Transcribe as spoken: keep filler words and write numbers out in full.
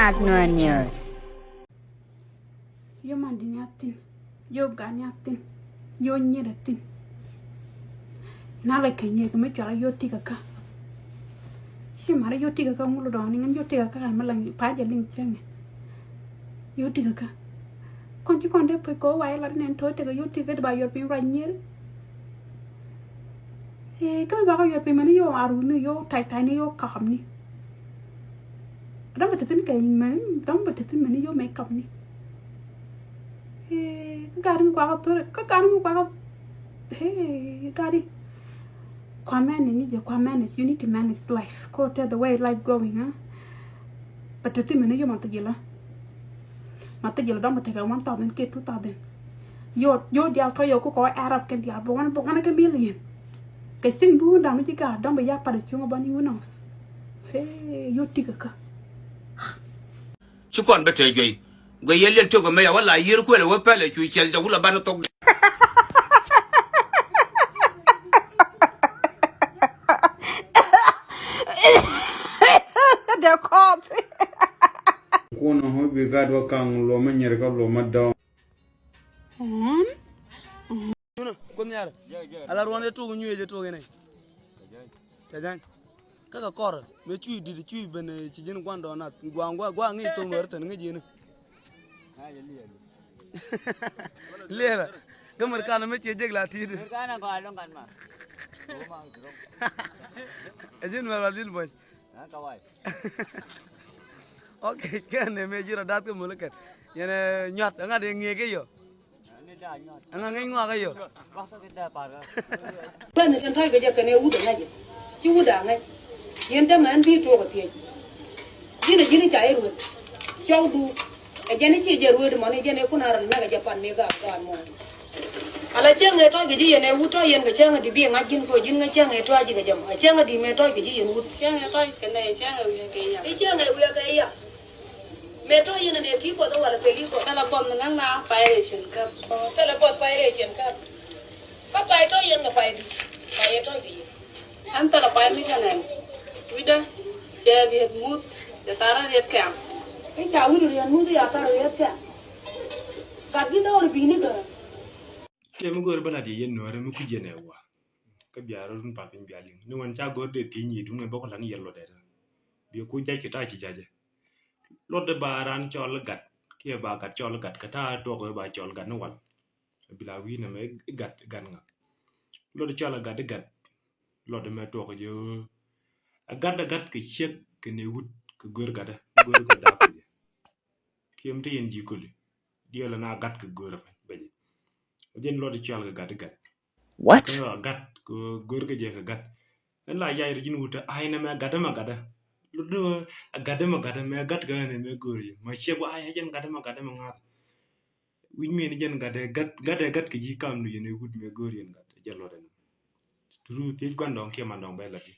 As Nuer News. Yom an di ni a thin, yom gan ni a thin, yom nyet a thin. Na la kɛ nyek mi cual a yom tik a kä. Ci mari yom tik a kä ŋulu dɔɔni ŋän yom tik a kä kan mi la pa jɛ liŋ cieŋ. Yom tik a kä. Kɔn ci kɔn dee pek kɛ wä wa ilat nɛn tɔ̱ tekɛ yom tik a kä di ba yuɔr piny ruac nyier. Ee, kä mi bakɔ yuɔr piny mɛni yom aruni yom tac tacni yom kapni. Dɔ̱ŋ bɛ te thi̱n kɛ mɛni, dɔ̱ŋ bɛ te thi̱n mɛni yom makeup ni. Ee, kä gari mi kuakä thori, kä gari mi kuakä, ee, gari. Kuamɛ ni ni jɛ kuamɛ ni, you need to manage life. Ko te the way life going, ha? Bɛ te thi̱n mɛni yom ma thijilä. Ma thijilä dɔ̱ŋ bɛ tekɛ one thousand kɛ two thousand. Yom, yom diaal tɔ̱ yom kukɔ Arab kɛ diaal bɛ wan, bɛ wan kɛ million. Kɛ cin bi wun da̱ŋ ji̱ gaat dɔ̱ŋ bɛ ya pat cuŋ bä ni wun nɔs. Hey, yom tik a kä. Ci kɔn bä te juey. Guɛ yɛ liɛl tiok ɛmɛ ya wä la yiër kuɛl ɛ wä pɛl ɛ cu ciɛl jɛ wulɛ ban thok dɛ. Dɛ kɔɔth. Kun ɔ bi gat wä kaŋ luɔmä nyɛr kä luɔmä dɔɔŋ. Ɛn? Junä, kun nyar. Ala ruɔn ɛ tuk nyuec ɛ tuk inɛ. Ca jany. Kä kɛ kɔr mɛ cuy dit cuy ben, eh, ci ji̱n gua̱n dɔɔn nath gua̱n gua̱n gua̱n ŋi̱i̱c thok nuɔr tɛn ŋi̱i̱c yini. Liɛlɛ. Kä mɛr kan mɛ cie jek la ti̱i̱t. Ɛ ji̱n mɛr wal ji̱n buɔ̱ny. Ok, kɛn ɛ mɛ ji̱ rɔ dath kä mul kɛn. Yɛn ɛ nyuat ɛ ŋa̱t ɛ ŋi̱eek kɛ yɔ. Ɛŋa ŋäc ŋɔakä yɔ. Kuɛn ni tin tɔ̱c kɛ jɛ kɛn ɛ wut ɛ ŋäc. Ci wut a ŋäc. Yɛn tämɛ ɛn bi tuɔɔk ɛ thiec. Ji̱n ɛ ji̱n ca i̱ ruet. Cɔwdu. Ɛ jɛn i̱ ci jɛ ruet mɔni jɛn ɛ kun a rɔn mɛk ɛ jɛ pan mi gaak kuan mɔni. Ala cäŋ ɛ tɔ̱c kɛ ji̱ yɛn ɛ wut tɔ̱ yɛn kɛ cäŋ ɛ di bi ŋa̱c ji̱n kɛ ji̱n ŋäc cäŋ ɛ tɔ̱c ji̱ kɛ jɛ mɔ. Ɛ cäŋ ɛ di mɛ tɔ̱c kɛ ji̱ yɛn wut. Cäŋ ɛ tɔ̱c kɛ nɛ cäŋ ɛ wi̱i̱ kɛ ya. Ɛ cäŋ ɛ wi̱i̱ kɛ ya. Mëë tɔ̱ yɛn ɛ nɛ ti Kuɔth ɛ walɛ pɛli Kuɔth. Thilɛ Kuɔth mi näk na pay rɛy cin käp. Thilɛ Kuɔth pay rɛy cin käp. Kä pay tɔ̱ yɛn kɛ pay di. Pay ɛ tɔ̱ kɛ yɛn. Ɛn thilɛ pay mi kɛ nɛn. Wi̱cdä cɛ riet muth cɛ tharä riet kɛm. I̱ ca wi̱c riet muth i̱ a tharä riet kɛm. Gat bi dɔɔr bi̱i̱ni kɛ. Tëë mi go̱o̱ri bä lat yɛ yɛn nuäärä mi kui̱c yɛn ɛ wä. Kä bia rɔ run pal piny bia liŋ ni ɣän ca go̱o̱r dee thiec nyic duŋ ɛ bä kɔ la̱ŋ yɛl luɔt ɛ. Biɛ ku jac kɛ ta̱a̱ ci jac ɛ. Luɔt ɛ ba raan cɔl i̱ gat kiɛ ba gat cɔl i̱ gat kɛ ta̱a̱ tuɔk ɛ ba cɔl gat ni wal. Ɛ bi la wi̱i̱ nɛmɛ i̱ gat i̱ gat ŋa. Luɔt ɛ cɔl i̱ gat i̱ gat. Luɔt ɛ mɛ tuɔk ɛ jɛ ɣöö ɛ gat ɛ gat kɛ ciek kɛ ni wut kɛ go̱o̱r gat ɛ go̱o̱r kɛ dap kɛ jɛ. Kiɛ mi te yɛn ji̱ köli diɛɛl ɛn a gat kɛ go̱o̱r ɛ pɛny bɛ jɛ. Ɛ jɛn luɔt ɛ cɔl kɛ gat i̱ gat. What? Kä a gat kɛ go̱o̱r kɛ jɛ kɛ gat. Ɛn la yac rɔ ji̱n wut ɛ ay nɛ mɛ gat ɛmɛ gat ɛ. Lot ni ɣöö ɛ gat ɛmɛ gat ɛ mɛ gat kɛ ɣän ɛ mɛ go̱o̱r yɛ mɛ ciɛ gua̱a̱c ɛ jɛn gat ɛmɛ gat ɛmɛ ŋa̱th. Wi̱c mi̱i̱n jɛn gat ɛ gat gat ɛ gat kɛ ji̱ kam nu yɛn ɛ wut mɛ go̱o̱r yɛn gat ɛ jɛ luɔt ɛn. Turu thiec gua̱n dɔ̱ŋ kiɛ man dɔ̱ŋ bɛ lat ji̱.